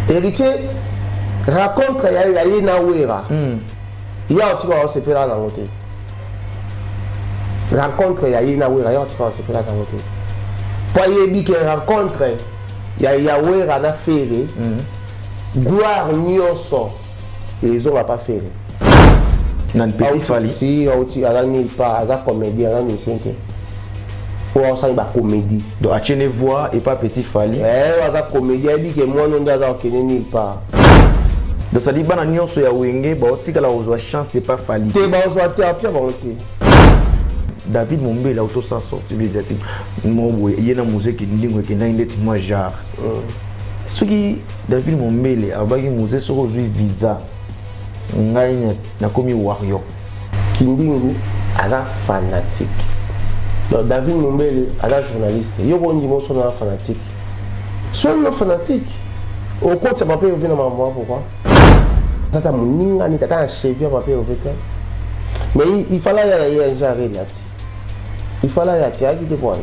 Héritier, rencontre ya ye na Wera, ya otika osepela nango te. Rencontre ya ye na Wera, ya otika osepela nango te, po ayebi ke rencontre ya Wera na Ferre, gloire nyonso ezonga pa Ferre. Na petit Fally. Si auti, aza nulle part, aza comédien, aza musicien te, oyo asali bacomédie. Donc atiene voix et pas petit Fally. Aza comédien, ayebi ke mwana nde aza kokende nulle part. Donc ça dit bana nyonso ya Wenge baotikala kozwa chance epa Fally. Te, bazwa te, apia bango te. David Mombele autosa sortie médiatique mo boye, ye na muzeki ndingo ekendaki ndeti mwa genre. Soki David Mombele alobaki muze, soki ozwi visa, ngai nakomi warrior. Kindingu aza fanatique. Donc David Mombele aza journaliste, yo kondima oso na fanatique, so no fanatique okotisa Papa Hervé na makambo wana. Pourquoi tata moninga neti ata na cheville ya Papa Hervé te? Mais il fallait aya na ye nje arena ti, il fallait aya ti, ayaki te po wana.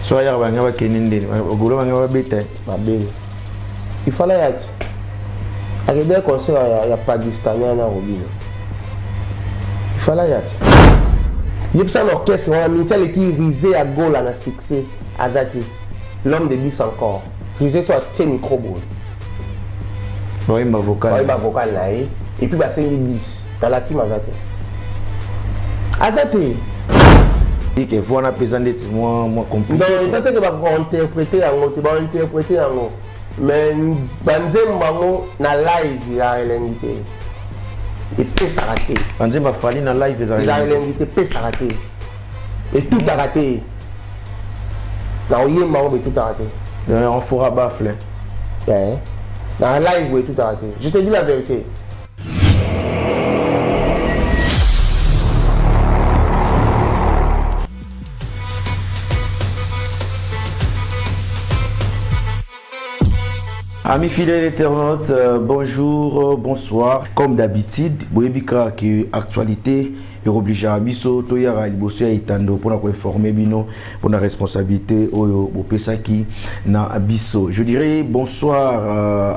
So ayaka, banga bakende ndeni ogolo, banga babeta. Mabe, il fallait aya ti, akende concert ya pakistanais na Robino, il fallait aya ti. Yebisa na orchestre wana, ministre aleki Rise ya Gola na succès aza te, l'homme de bis encore Rise, so atie micro boye, bayemba vocal. Bayemba vocal na ye et puis basengi bis na la team, aza te, aza te. Ke voix na mpenza ndeti mwa compliqué. Non, eza te ke bakointerpréter yango te, bainterpréter yango, mais banzembo yango na live ya elengi te, epesaka te. Banzembo afali na live ezala ezala elengi te, epesaka te, etutaka te na oyemba yango, betutaka te. Renfort baffle. Na live etutaka te, je te dis la vérité. Amis fidèles internautes, bonjour, bonsoir. Comme d'habitude, boyebi kaka que actualité erobligeaka biso toyaka liboso ya etando mpona koinformer bino, mpona responsabilité oyo bopesaki na biso. Je dirais bonsoir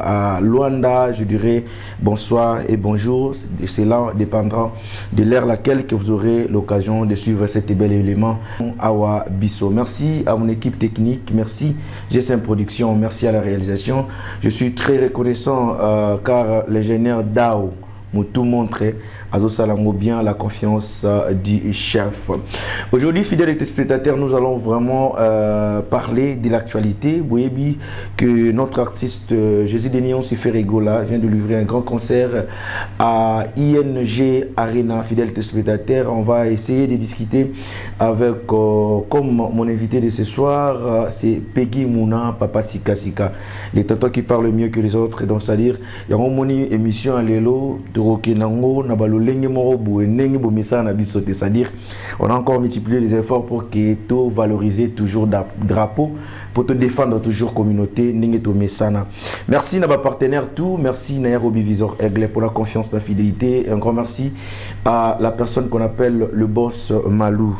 à Luanda, je dirais bonsoir et bonjour. Cela dépendra de l'heure laquelle que vous aurez l'occasion de suivre cet bel élément Awa Biso. Merci à mon équipe technique, merci GSM Production, merci à la réalisation. Je suis très reconnaissant car l'ingénieur Dao tout montre azosala yango bien, la confiance du chef. Aujourd'hui, fidèles téléspectateurs, nous allons vraiment parler de l'actualité. Boyebi que notre artiste Jésus Denion Ferre Gola vient de livrer un grand concert à ING Arena. Fidèles téléspectateurs, on va essayer de discuter avec, comme mon invité de ce soir, c'est Peggy Mouna, Papa Sika Sika, les tontons qui parlent mieux que les autres. Donc, c'est-à-dire, il y a une émission à l'élo, de Rokenango, na balolenge moko boye ndenge bomesana na biso te. C'est-à-dire, on a encore multiplié les efforts pour que to valoriser toujours drapeau, pour te défendre toujours communauté ndenge tomesana. Merci na partenaire tout, merci na Robi Visor Aigle pour la confiance, la fidélité. Un grand merci à la personne qu'on appelle le boss Malou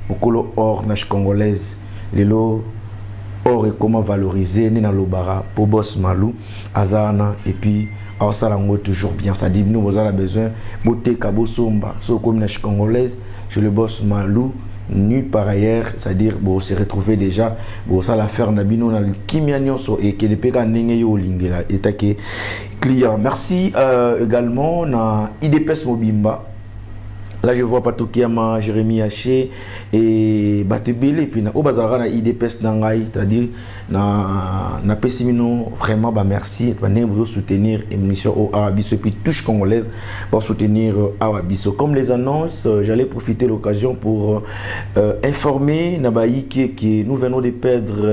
mokolo or nash congolaise. Lelo or et comment valoriser nde na lobara po boss Malou aza wana et puis aosala yango toujours bien. Ça dit bino bozala besoin boteka, bosomba, so okomi na congolaise chez le boss Malou, nulle par ailleurs. C'est-à-dire bo se retrouver déjà, bosala affaire na bino na kimia nyonso, ekende mpe kaka ndenge yo olingela etake client. Merci également na IDPS mobimba. Là, je vois Pato Kiama, Jérémy Haché et bato ebele. Et puis, na oyo bazalaka na IDPS na ngai, c'est-à-dire na napesi bino vraiment ba merci bandenge bozo soutenir émission o awa biso et puis touche congolaise pour soutenir awa biso. Comme les annonces, j'allais profiter de l'occasion pour informer na bayike que nous venons de perdre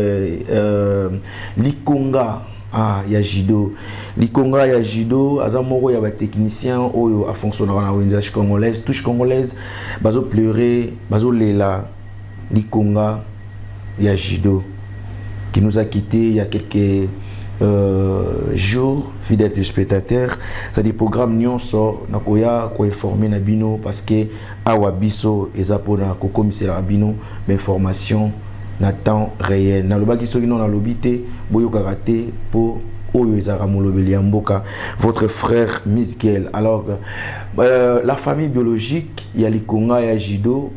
Likonga. Ah, ya Jido, Likonga ya Jido aza moko ya batechnicien oyo afonctionnaka na wenze congolaise, touche congolaise. Bazopleurer, bazolela Likonga ya Jido qui nous a quitté il y a quelques jours. Fidèles téléspectateurs, c'est-à-dire programme nyonso nakoya koinformer na bino parce que awa biso eza mpona kokomisela bino bainformation na temps réel. Nalobaki soki no nalobi te, boyokaka te mpo Oyo ezalaka molobeli ya mboka, votre frère Misgel. Alors la famille biologique ya Likonga ya Judo,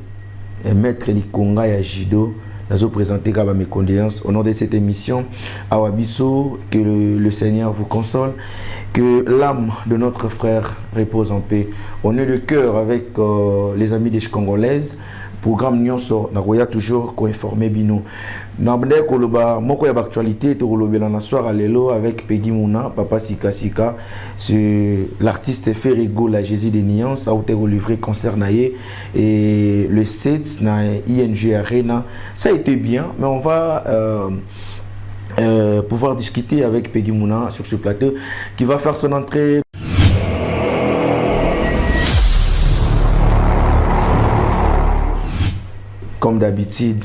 maître Likonga ya Judo, nazo présenter kaka mes condoléances au nom de cette émission awa biso. Que le Seigneur vous console, que l'âme de notre frère repose en paix. On est de cœur avec les amis des Congolaises. Programme nyonso nakoya toujours koinformer bino. Na ndenge koloba moko ya baactualité tokolobela na soir ya lelo avec Peggy Mouna, papa Sika Sika, c'est l'artiste Ferre Gola Jésus de Nuance auti kolivrer concert na ye et le 7 na ING Arena. Ça a été bien, mais on va pouvoir discuter avec Peggy Mouna sur ce plateau, qui va faire son entrée. Comme d'habitude,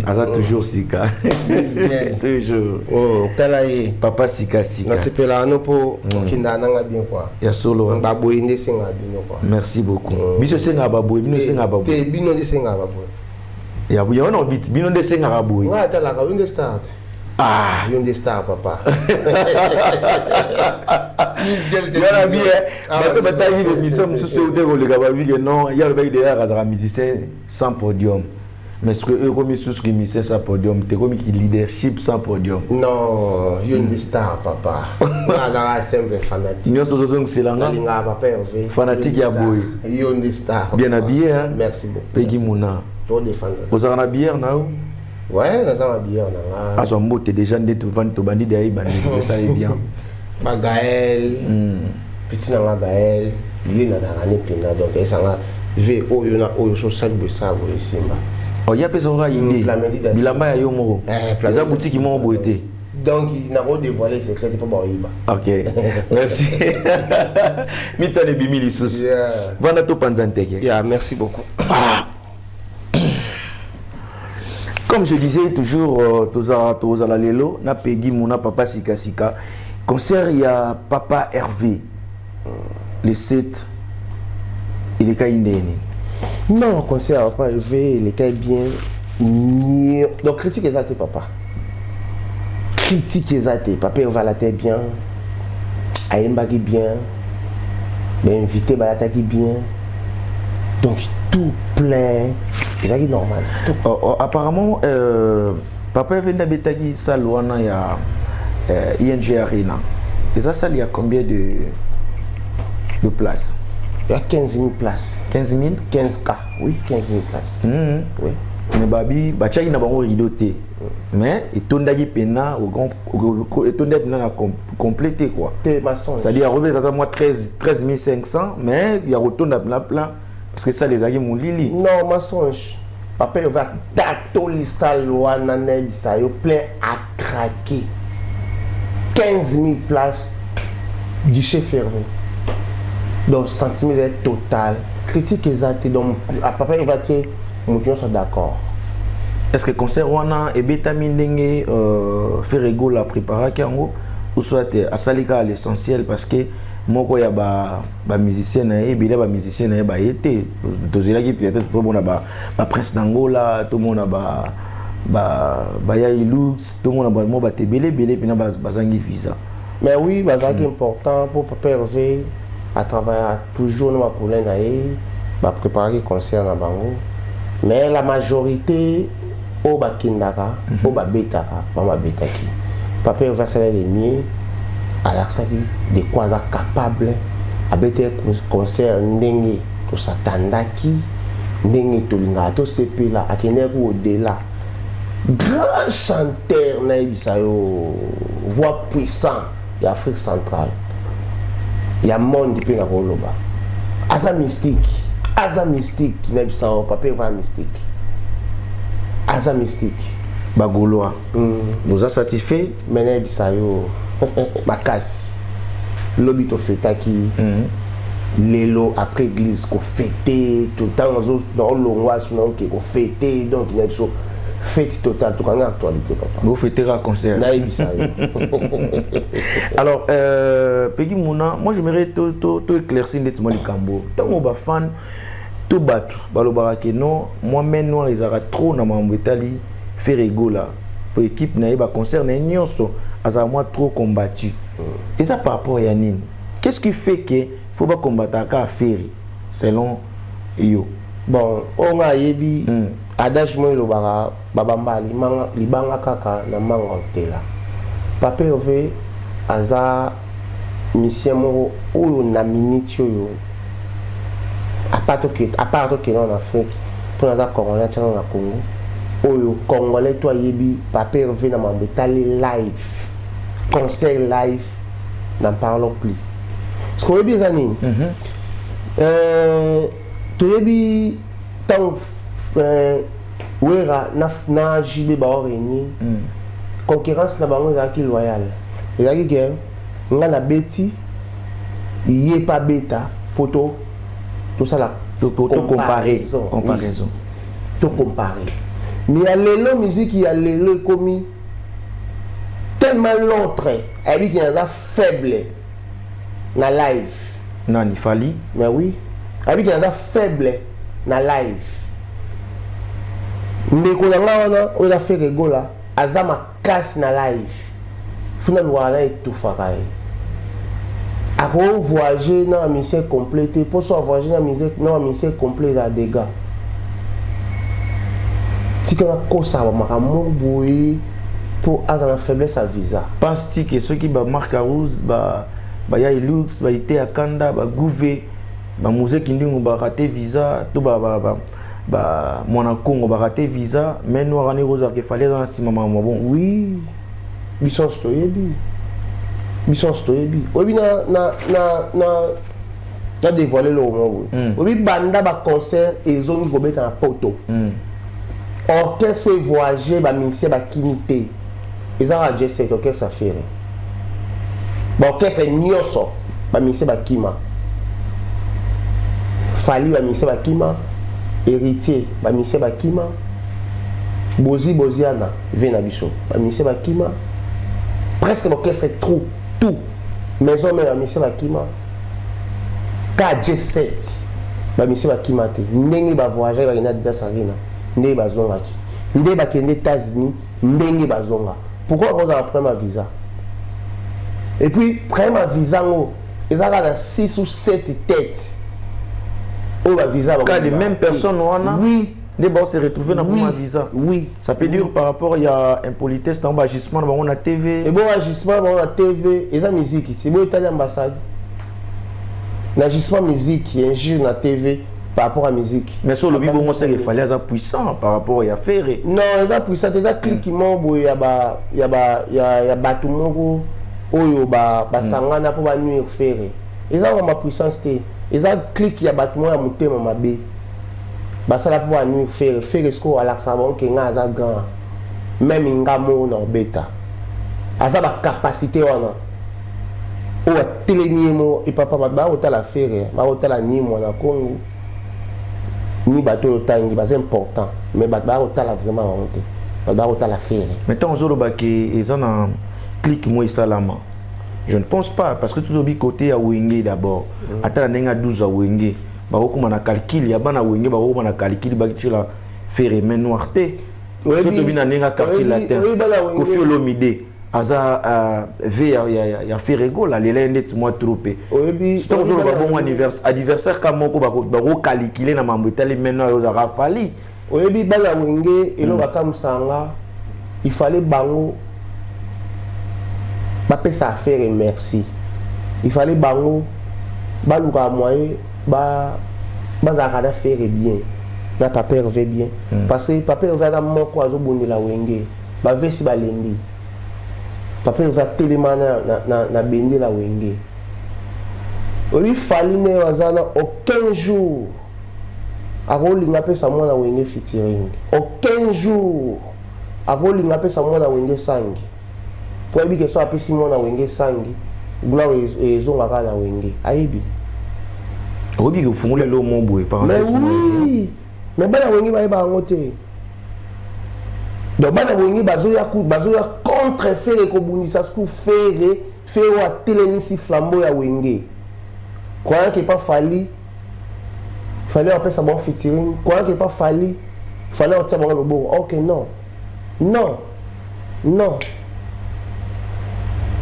aza toujours sika, toujours. Tala ye. Papa Sika Sika. Nasepelaka no mpo okendaka nanga bien quoi. Ya solo. Baboye nde esengaka bino quoi. Merci beaucoup. Biso esengaka baboye, bino esengaka baboye. Te, bino nde esengaka baboye. Ya yango na obiti, bino nde esengaka boye. Nga atalaka yo nde star te. Ah. Yo nde star, papa. Yana bien, bato batangi bémission mosusu eute koleka, babike non, ye alobaki deja azalaka musicien sans podium, mais ce que ekomi susu ki musicien sans podium te, ekomi ki leadership sans podium. Non, yo nde star, papa. Nga azalaka simple fanatique. Nyonso ozozongiselanga. Nalingaka papa Hervé. Fanatique ya boye. Yo nde star. Bien habillé, hein? Merci beaucoup. Peggy Mouna. Todéfendre. Ozalaka na bière na yo? Ouais, naza na bière na nga. Azwa mbote déjà nde tovandi, tobandi deya, ebandi esali bien. Bagael, petit na nga Gael, ye nazalaka ne mpenza, donc esanga ve oyo na oyo so osali boye, esala boye, esimba. Oh, ya apesa oka idée. Bilamba ya yo moko eza butiki moko boye te. Donc nakodévoiler secret te mpo baoyiba. Ok, merci. Mitano ebimi lisusu. Vanda, topanza nteke. Yeah, merci beaucoup. Ah. Comme je disais toujours, tozala tozala lelo na Peggy Muna, papa Sika Sika. Concert ya papa Hervé le 7 elekaki ndeni? Non, concert ya papa Hervé elekaki bien. Donc critique eza te, papa, critique eza te. Papa Hervé alata bien, ayembaki bien, bainvité balataki bien, donc tout plein, ezalaki normal. Oh, apparemment papa Hervé nde abetaki salle wana ya ING Arena. Eza salle ya combien de places? Il y a 15 000 places. 15 000? 15K, oui, 15 000 places. Oui. Mais babi batiaki na bango rideau te, mais etondaki mpena au grand, etondaki mpena na complété quoi. Te, mensonge. C'est-à-dire akobeta ata mwa 13 500, mais ya kotonda mpena plein, parce que salle ezalaki molili. Non, mensonge. Papa Hervé atatoli salle wana, nayebisa yo, plein à craquer. 15 000 places, guichet fermé. Donc sentiment ezali total. Critique eza te. Donc papa Hervé atie moto nyonso d'accord. Est ce que concert wana ebetami ndenge Ferre Gola préparaki yango, ou soit asali kaka l'essentiel, parce que moko ya bamusicien na ye, ebele ya bamusicien na ye baye te? Tozelaki peut-être tomona baprince d'Angola, tomona baya Ilux, tomona mwa bato ebele ebele mpena bazangi visa. Mais oui, bazalaki important pour papa Hervé. Atravailla toujours na bapoulain na ye, bapréparaki concert na bango, mais la majorité oyo bakendaka, oyo babetaka, bango babetaki. Papa Hervé asala le mieux, alakisaki de quoi aza capable. Abetaki concert ndenge tosatandaki, ndenge tolingaka tosepela. Akendaki au-delà. Grand chanteur, nayebisa yo, voix puissant ya Afrique centrale, ya monde mpe. Na koloba aza mystique, aza mystique, nayebisa yo, papa eva mystique, aza mystique. Bagaulois, boza satisfait? Mais nayebisa yo, makasi. Lobi tofetaki, lelo après église kofete, ntango naolongwa so naoke kofete. Donc na biso fête totale, tokanga actualité, papa. Bofetera concert. Nayebisa yo. Alors Peggy Mouna, moi j'aimerais to éclaircir ndeti mwa likambo. Ntango bafan to bato balobaka ke non, mwa main noire ezalaka trop na makambo etali Ferre Gola, po équipe na ye, baconcert na ye nyonso. Azala mwa trop combattu. Eza par rapport ya nini? Qu'est-ce qui fait que faut bacombataka Ferre selon yo? Bon, oyo nga ayebi, adage moko elobaka: babamba libanga kaka na manga otela. Papa Herve aza musicien moko oyo na minute oyo, à part tokende en Afrique, mpo naza Congolais, atianga na Congo oyo, Congolais to ayebi Papa Herve na mambo etali live, concert live, n'en parlons plus. Parce que oyebi eza nini? Toyebi ntango Wera na JB baorégner, concurrence na bango ezalaki loyale, ezalaki ke nga na beti, ye pa beta, po to tosala to comparer, comparaison. To comparer. Mais ya lelo, musique ya lelo ekomi tellement, l'autre ayebi ke naza faible na live. Nani, Fally? Mais oui, ayebi ke naza faible na live. Ndeko na nga wana oyo eza Ferre Gola aza makasi na live, funa lwaka na etufaka ye. Akovoyage na musicien complet te, mpo so avoyage na musique na bamusicien complet, eza dégâts. Tika nakosaka bamakambo moko boye mpo aza na faiblesse ya visa. Pense-tu que soki bamark Rouge, baya Elux, baite ya kanda, bagouve, bamuzeki ndingo barate visa to ba mwana Congo barate visa, mais noir wana ekozalaka Fally aza na nsima makambo bon? Oui, biso nyonso toyebi, biso nyonso toyebi. Oyebi na dévoile eloko moko boye. Oyebi, banda baconcert ezongi kobeta na Poto, orchestre oyo evoyage, bamusicien bakimi te, eza kaka J7, orchestre affaire. Baorchestre nyonso, bamusicien bakima. Fally, bamusicien bakima. Héritier, bamusicien bakima. Bozi Boziana ve na biso, bamusicien bakima. Presque l'orchestre, trop tout maison mpe bamusicien bakima. Ka J7, bamusicien bakima te. Ndenge bavoyage, bakende Adidas Arena, ndenge bazongaki, nde bakende États-Unis, ndenge bazonga. Pourquoi kozala problème ya visa? Et puis problème ya visa ngo eza kaka na 6 ou 7 têtes oyo bavisa. Ka les mêmes personnes wana nde bao se retrouver na problème ya visa? Oui. Ça peut dire par rapport ya impolitesse na baagissement na bango na TV? Ebo agissement na bango na TV eza musique ti ebo etali ambassade na agissement musique ya injure na TV par rapport à musique. Mais so olobi bongo, seke Fally aza puissant par rapport ya Ferre? Non, eza puissant te, eza clique moko boye ya ba ya ba ya ya bato moko oyo basangana mpo banuire Ferre. Eza ngamba puissance te, eza clique ya bato moko ya motema mabe, basala mpo banuire Ferre. Ferre sikoyo alakisaka bango ke nga aza grand, même nga moko na obeta, aza bacapacité wana oyo atelemi ye moko. Epapa, bato bakotala Ferre, bakotala ni mwana Kongo ni bato oyo otangi baza important, mais bato bakotala vraiment bango te, bato bakotala Ferre. Mais ntango ozoloba ke eza na clique moko esalama, je ne pense pas, parce que totobi côté ya Wenge d'abord, ata na ndenge ya 12 ya Wenge, bakokóma na calcul ya bana Wenge, bakokóma na calcul bakitila Ferre main noire te. So tobi na ndenge ya Quartier Latin, Koffi Olomide aza v ya Ferre Gola, alela ye ndeti mwa trop pe. Ntango ozoloba bongo, adversaire ka moko bakokalikile na mambo etali main noire, ozalaka Fally. Oyebi, bana Wenge, eloko akamusanga, il fallait bango bapesa affaire merci, il fallait bango balukaka moyen bazalaka na Ferre bien, na Papa Herve bien, parce que Papa Herve aza moko azobundela Wenge. Bavesi balembi, Papa Herve atelema na bendela Wenge. Oyebi, Fally nde aza na aucun jour akolinga apesa mwana Wenge featuring, aucun jour akolinga apesa mwana Wenge sangi, po ayebi ke so apesi mwana Wenge sangi, gloire ezonga kaka na Wenge, ayebi. Oyebi ke ofungoli eloko mo boye. Mais oui, mais bana Wenge bayeba yango te. Donc bana Wenge bazoya contre Ferre, kobundisa sku Ferre. Ferre oyo atelemisi flambeau ya Wenge, croyant ke pa Fally, Fally apesa bango featuring, croyant ke pa Fally, Fally atia bango loboko. Ok, non, non, non.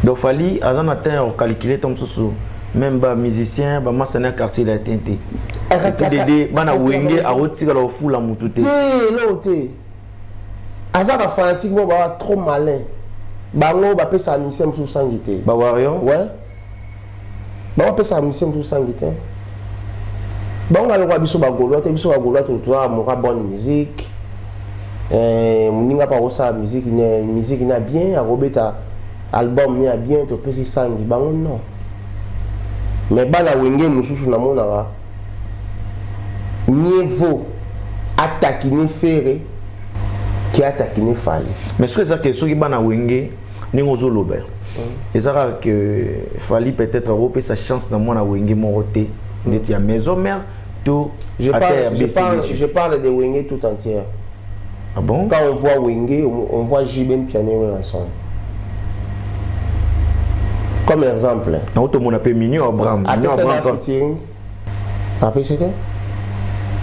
Donc Fally aza na temps ya kocalculer to mosusu, même bamusicien, bamasani ya Quartier Latin te. Dede bana Wenge akotikala kofula mutu te. Te, eloko te. Aza bafanatique moko baa trop malin. Bango bapesaka musicien mosusu sangi te. Bawarrior. Ouais, bango bapesaka musicien mosusu sangi te. Bango balokola biso bagaulois te. Biso bagaulois toza moka bonne musique. Moninga mpe akosala musique, musique na bien, akobeta album ne ya bien, topesi sangi. Bango non. Mais bana Wenge mosusu, namonaka mieux vaut atakine Ferre ke atakine Fally. Mais soki eza ke soki bana Wenge, ndenge ozoloba, eza kaka ke Fally peut-être akopesa chance na mwana Wenge moko te, neti ya Maison Mère to je parle, je parle de Wenge tout entière. Ah bon? Quand on voit Wenge, on voit JB Mpiana ensemble comme exemple. Naotomona mpe Minio Abraham. Apesa featuring, apesi te.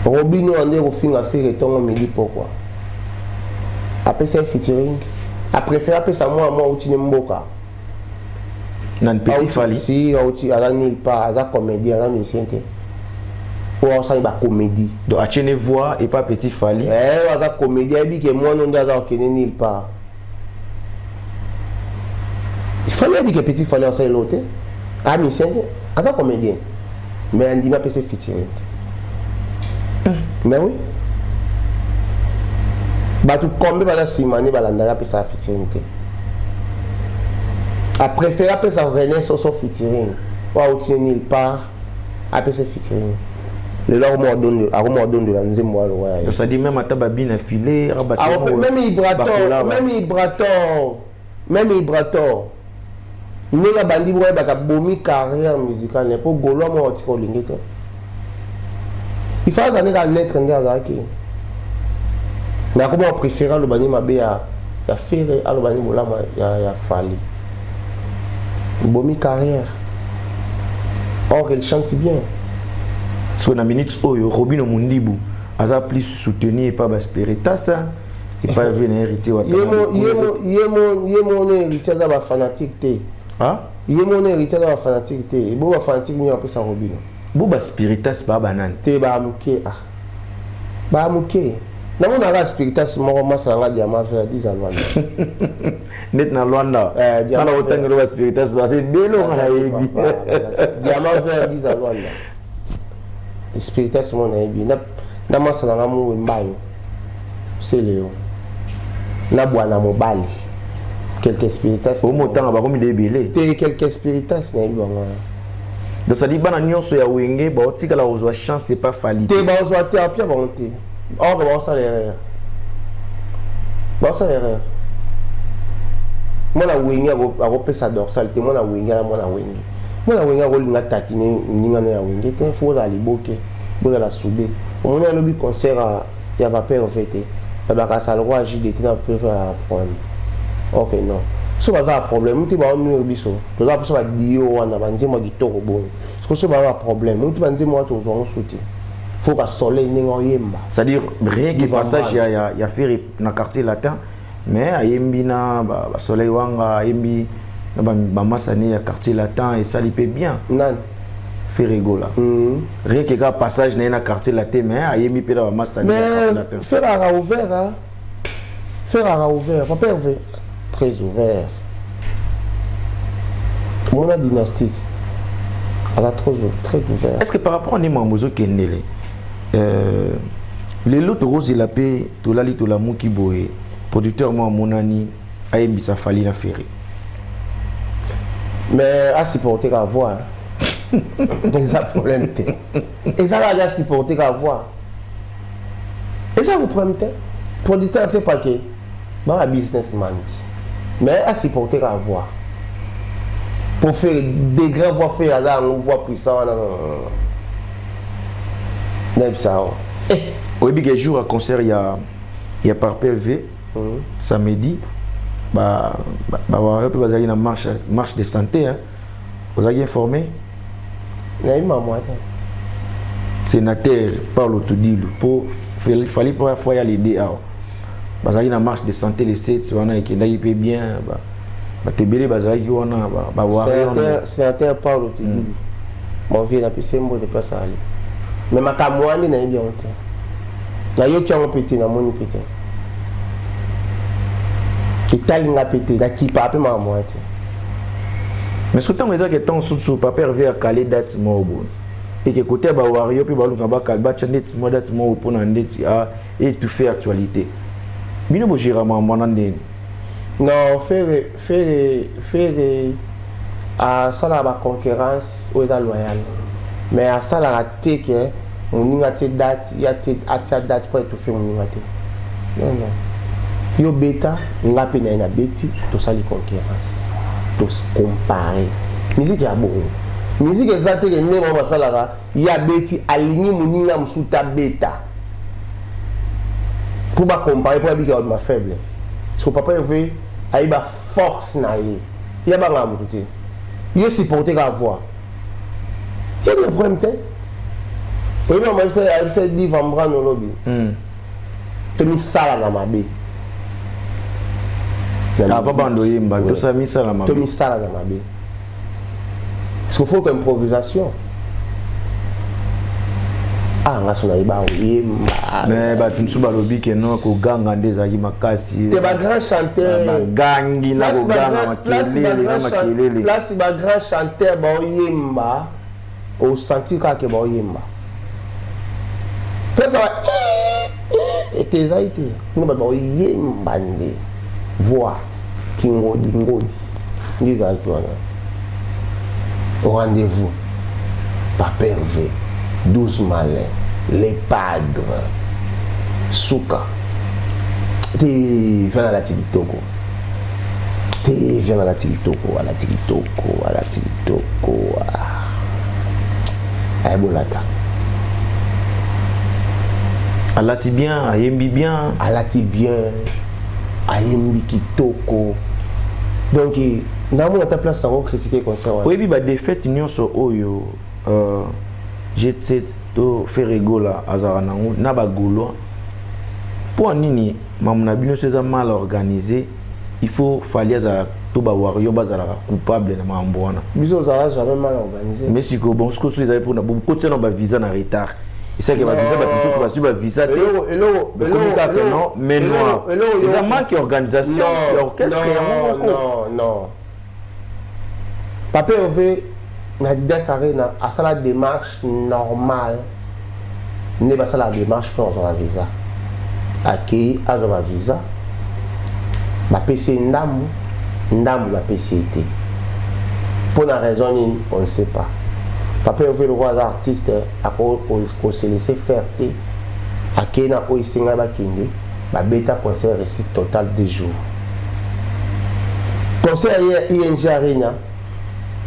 Robino ande kofinga Ferre ntongo, midi, pokwa. Apesa ye featuring, apréféré apesa mwa mwa auti ne mboka. Nani, petit Fally? Si auti, aza nulle part, aza comédien, aza musicien te, oyo asali bacomédie. Donc atiene voix et pas petit Fally. Oyo aza comédien, ayebi ke mwana nde aza kokende nulle part. Fally, ayebi ke petit Fally asali eloko te, aza musicien te, aza comédien, mais andimi apesa featuring. Mais oui, bato kombe baza nsima nde balandaka, apesaka featuring te. Apréféré apesa René Soso featuring oyo auti nulle part. Apesa featuring, lelo akoma odondola nzembo alowa ya. C'est-à-dire même ata babina filet. Même Ibrator, même Ibrator, même Ibrator, ndenge abandi boyebaka, bomi carrière musicale mpo gaulois moko atika olingi te. Il faut aza ndenge anetre nde azalaki, mais akoma apréféré aloba nde mabe ya Ferre, aloba nde bolamu ya Fally. Bomi carrière, or il chante bien. So na minute oyo, Robino Mundibu aza plus soutenu epa baspiritas, epa ve na Héritier. Ye mono Héritier aza bafanatique te. Ye mono Héritier aza bafanatique te. Ebo bafanatique nini apesa Robino? Bo baspiritas baa banani? Te, bamuke, ah, bamuke. Namonaka spiritas moko, masa nanga Diamant Vert 10 a Lwanda. Neti na Lwanda ana otangelo baspiritas baza ebele, onga nayebi. Diamant Vert 10 a Lwanda, spiritas moko nayebi na masa nanga mowe mbayo seleo na bwana mobali, quelques spiritas. Omotanga bakomi de ebele. Te, quelques spiritas nayebi bango wana. Donc c'est-à-dire bana nyonso ya Wenge baotikala kozwa chance epa Fally? Te, bazwa te, apia bango te. Or baosala erreur, baosala erreur. Mwana Wenge akopesa dorsal te. Mwana Wenge aza mwana Wenge. Mwana Wenge akolinga takine ningana ya Wenge te. Fo ozala liboke, bozala sube. Omoni, alobi concert ya bapère ve te, babaka sala roi JDT na préfère ya problème. Ok, non, so baza na problème te, baonuire biso. Toza mposa badio wana, banzembo ya kitoko bongo. Siko so baza na problème muti, banzembo wana tozwa ngo su te. Faut ka soleil ndenge oyemba. C'est-à-dire rien que passage ya Ferre na Quartier Latin, mais ayembi na basoleil wanga, ayembi na bamasani ya Quartier Latin, esali mpe bien. Nani? Ferre Gola. Rien que kaka passage na ye na Quartier Latin, mais ayembi mpe na bamasani ya Quartier Latin. Ferre aka ouvert, hein? Ferre aka ouvert, papa Hervé, très ouvert. Mona dynastie aza trop, très ouvert. Est ce que par rapport nde makambo ezokendele lelo, tokozela mpe tolali tolamuki boye, producteur moko amonani ayembisa Fally na Ferre? Mais asupporte ka voix, eza problème te. Eza kaka asupporte ka voix, eza ko problème te. Producteur te pake baka businessman ti, mais asupporte ka voix pour faire des grands voix. Faire aza yango voix puissant wana, nayebisa o. Oyebi ke jour ya concert ya par PV samedi, bawario mpe bazalaki na marche de santé, hein? Ozalaki informé? Nayebi mamwa te. Sénateur Paulo Tudilu, mpo Fally première fois ya lede awa, bazalaki na marche de santé le 7 wana, ekendaki mpe bien. Bato ebele bazalaki wana, bawarrior. Sénateur Paulo Tudibi, mon vieux, napesi ye mbote place ali. Mais makambo wana nde nayebi yango te, nayoki yango mpe te, namoni mpe te, etalinga mpe te, nakipa mpe makambo wana te. Mais soki ntango ezaki, ntango susu papa Hervé akale date moko boye, eke kote ya bawarrior mpe baluka bakale, batya ndeti mwa date moko mpona ndeti a étouffer actualité. Bino bogéra makambo wana ndeni? Non, Ferre asalaka baconcurrence oyo eza loyale, mais asalaka te ke moninga atie date, ye atia date mpo étouffe moninga te. Non, non, yo beta, nga mpe na ye nabeti, tosali concurrence, tocompare. Musique ya bongo, musique eza te ke ndenge bango basalaka, ye abeti, alingi moninga mosusu te abeta mpo bacompare, mpo abika babima faible. Parce que papa Hervé ayeba force na ye, ye abangaka motu te, ye supporte kaka voix, ye na problème te. Oyebi ayebisa Diva Mbrano, olobi tomisala na mabe. Avant bando oyemba, tosala misala mabe. Tomisala na mabe, parce qu'il faut que improvisation. Ah, nga so nayeba oyemba. Mais bato mosusu balobi ke no, koganga nde ezalaki makasi. Te, bagrand chanteur bagangi na koganga, makelele na makelele. Place bagrand chanteur baoyemba, osentir kaka ke baoyemba. Place ba ete ezali te, kuna bato baoyemba nde voix kingodi ngodi nde ezalaki wana. Rendez-vous, Papa Hervé, 12 malins, les padres, suka te. Viens, alati kitoko te. Viens, alati kitoko, alati kitoko, alati kitoko, ayebolata. Alati bien, ayembi bien. Alati bien, ayembi kitoko, donc namona ata place nango critiquer concert wana. Oyebi badéfaite nyonso oyo Jet to Ferre Gola azalaka nango na bagaulois, mpo nini mamu na bino so eza mal organisé, il faut Fally azala to bawarrior bazalaka coupable na makambo wana? Biso ozala jamais mal organisé. Mais sikoyo, bon, sikoyo so ezali mpona bokotia na bavisa na retard, esalaki bavisa, bato mosusu bazwi bavisa te, bokomi kaka non, mais noir eza manque ya organisation ya orchestre yango moko. Non, non, Papa Hervé na Adidas Arena asala démarche normale nde basala démarche mpo azwa bavisa. Akei, azwa bavisa, bapesi ye ndambu ndambu, bapesi ye te. Mpo na raison nini, on ne sait pas. Papa Hervé lokola aza artiste, akose laisser faire te. Akei na oyo esengai, bakende, babeta concert, réussite totale, 2 jours concert ya ING Arena.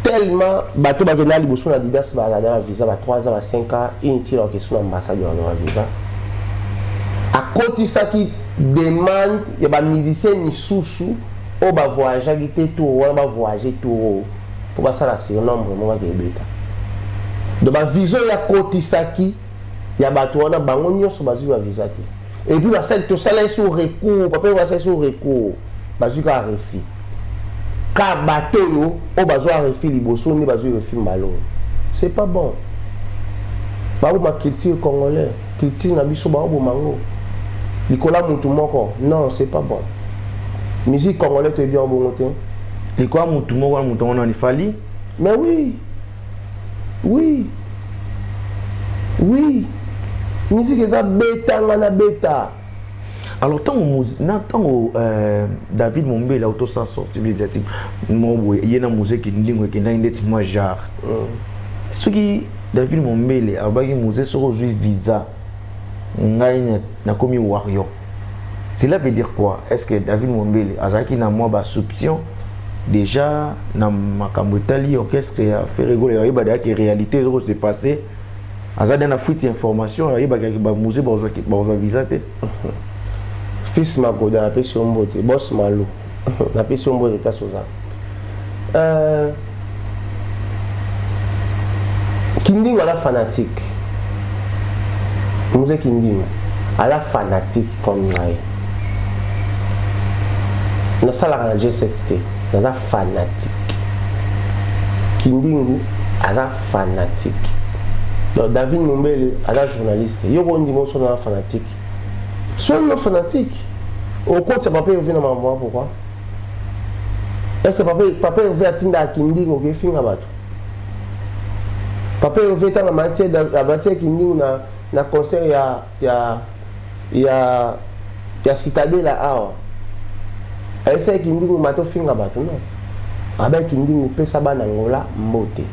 Tellement bato bakenda liboso na Adidas bazala na visa ba 3 ans, ba 5 ans, inutile. Orchestre na ambassade wana ba visa, akotisaki demande ya bamusicien misusu oyo bavoyageaki te tour wana, bavoyage tour oyo mpo basala surnombre moko akebeta. Donc bavisa oyo akotisaki ya bato wana, bango nyonso bazwi bavisa te. Et puis basali, tosala ye sur recours, papa basali sur recours, bazwi kaka refus. Ka bato oyo bazwa refus liboso nde bazwi refus mbala oyo. C'est pas bon. Baboma culture congolais, culture na biso baoboma yango likolo ya mutu moko. Non, c'est pas bon. Musique congolais, toyebi yango bongo te. Likolo ya mutu moko wana, mutu yango nani? Fally? Mais oui, musique eza betanga na beta. Alors ntango na ntango David Mombele autosa sortie médiatique moko boye, ye na muzeki ndingo ekendaki ndeti mwa genre, soki David Mombele alobaki muze, soki ozwi visa, ngai nakomi warrior, cela veut dire quoi? Est ce que David Mombele azalaki na mwa basoupçon déjà na makambo etali orchestre ya Ferre Gola? Ayeba deyaki réalité ezoko se passer, aza de na fuite information, ayebaki bamusée bazwa visa te. Fils Magoda, napesi yo mbote. Bos Malu, napesi yo mbote place oza. Kindingo aza fanatique. Muze Kindingo aza fanatique comme ngai. Nasalaka na G7 te, Naza fanatique. Kindingu aza fanatique. Donc David Mumbele aza journaliste. Yo kondima oso na fanatique. Soki no fanatique, okotya Papa Hervé na makambo wana pourquoi? Est-ce que Papa Hervé atindaka Kindingu okefinga bato? Papa Hervé ntango amatie Kindingu na concert ya Citadela awa, ayesaki Kindingu mate ofinga bato? Non, abaki Kindingu pesa bana Ngola mbote.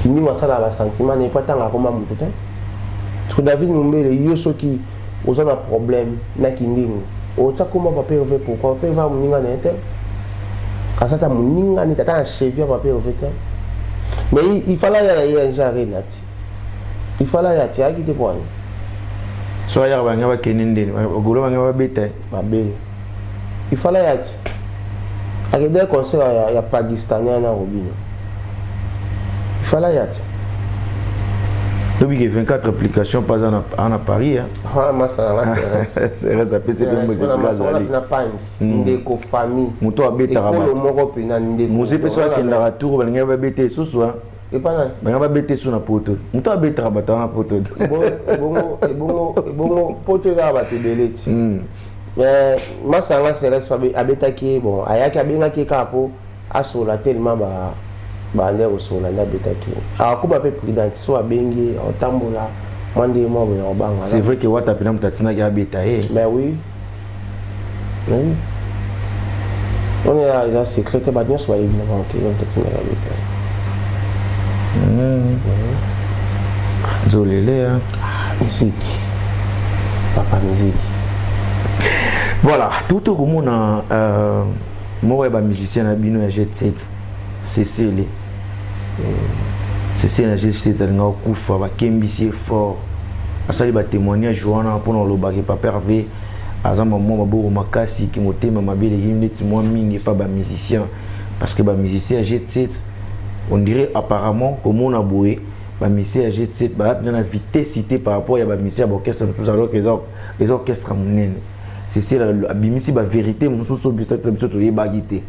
Kindingu asalaka basentiment na ye po atanga akoma motu te. Parce que David Mumbele, yo soki oza na problème na Kindingu, otia komba Papa Hervé pourquoi? Papa Hervé moninga na ye te, aza ta moninga neti ata na cheville ya Papa Hervé te. Mais il fallait aya na ye nje arena ti il fallait aya ti ayaki te po ani. So ayaka, banga bakende ndeni bagolo banga babeta. Mabe, il fallait aya ti akende concert ya pakistanais na Robino, il fallait aya ti. Lobi ke 24 application mpo aza na Paris. Masala nga. Seres apesi mpe mbote esika azali. Na pangi ndeko famille. Moto abetaka. Ekolo moko mpena ndeko. Moze mpe so akendaka tour, balingi babeta esusu. Epana. Balingi babeta esu na poto. Moto abetaka bato wana poto. Ebongo poto ezaka bato ebele ti. Mais masanga Seres abetaki ye. Bon, ayaki, abengaki ye kaka mpo asola tellement bande kosola nde abetaki ye. Akóma mpe prudente so abengi ye, aotambola mwa nde mwa boye akobanga. C'est vrai que Wata mpena moto atindaki abeta ye. Mais oui, mais oui, wana eza secret te, bato nyonso bayebi na bango ke eza moto atindaki abeta ye. Nzolele ya. Musique, papa, musique. Voilà, tout komona moko ya bamusicien na bino ya Jet 7, Cecile. Cecile na Jet 7 alinga kokufa, bakembisi ye fort, asali batémoignage wana mpona kolobaki Papa Hervé aza mwa maboko makasi, ki motema mabe eleki neti mwa mingi epa bamusicien, parce que bamusicien ya Jet 7, on dirait apparemment komona boye, bamusicien ya Jet 7 baza mpena na vitesse te par rapport ya bamusicien ya baorchestre mosusu, alors que eza orchestre monene. Cecile abimisi bavérité mosusu biso toyebaki te.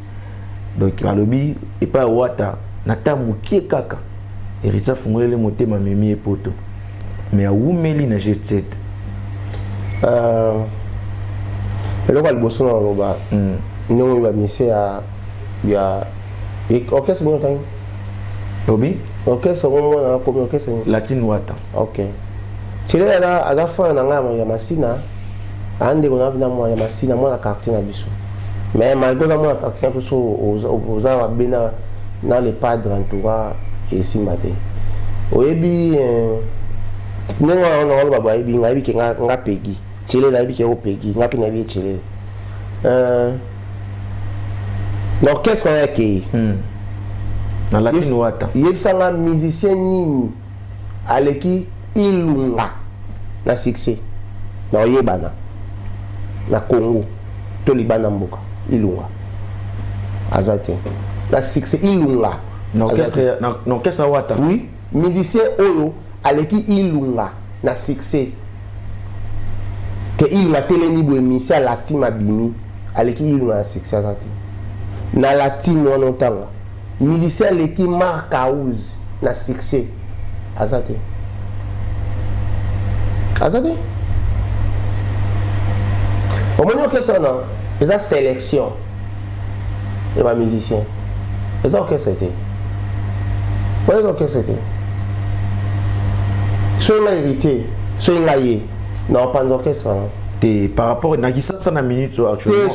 Donc balobi epai ya Wata na ta mokie kaka, Héritier afungoleli motema, amemi ye poto, mais awumeli na Jet 7. Eloko ya liboso na oloba, ndenge oyo bamusicien ya orchestre nini otangi? Obi? Orchestre ngo mwana akomi orchestre nini? Latine Wata. Ok, Tile aza frère na ngai ya Masina, aa ndeko na mpena mwana ya Masina, mwana quartier na biso. Mais malgré oza mwana quartier na biso, oza mabe na le padre, en tout cas esimba te. Oyebi ndenge wana na oloba boye, ayebi nga, ayebi ke nga pegi Tielele, ayebi ke o pegi nga mpe nayebi ye Tielele na orchestre wana yakei. Na Latine Wata. Yebisanga musicien nini aleki Ilunga na succès na oyebana na Congo to libanda mboka? Ilunga aza te na succès, Ilunga. Na orchestre Wata? Oui, musicien oyo aleki Ilunga na succès, ke Ilunga telemi boye, musicien alati mabimi aleki Ilunga na succès aza te na latine wana. Otanga musicien aleki Mark House na succès, aza te, aza te. Omoni orchestre wana eza sélection ya bamusicien, eza orchestre te wana, eza orchestre te. Soki nga Héritier, soki nga ye na opanza orchestre wana. Te, par rapport na Kisasa na minute oyo actuellement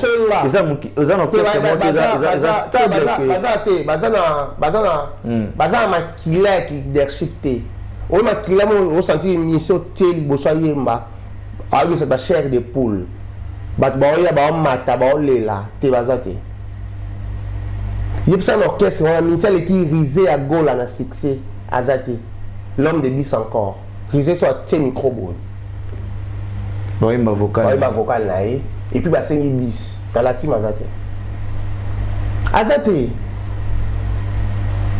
eza na orchestre moko eza stable. Baza te, baza na makila ya leadership te. Oyo makila mo osanti mission tie liboso, ayemba, ayebisa bachair de poule, bato baoya, baomata, baolela te, baza te. Yebisa na orchestre wana musicien aleki Rise ya Gola na succès aza te. L'homme de bis encore Rise so atie micro boye, bayemba vocal. Bayemba vocal na ye et puis basengi bis na la team, aza te, aza te.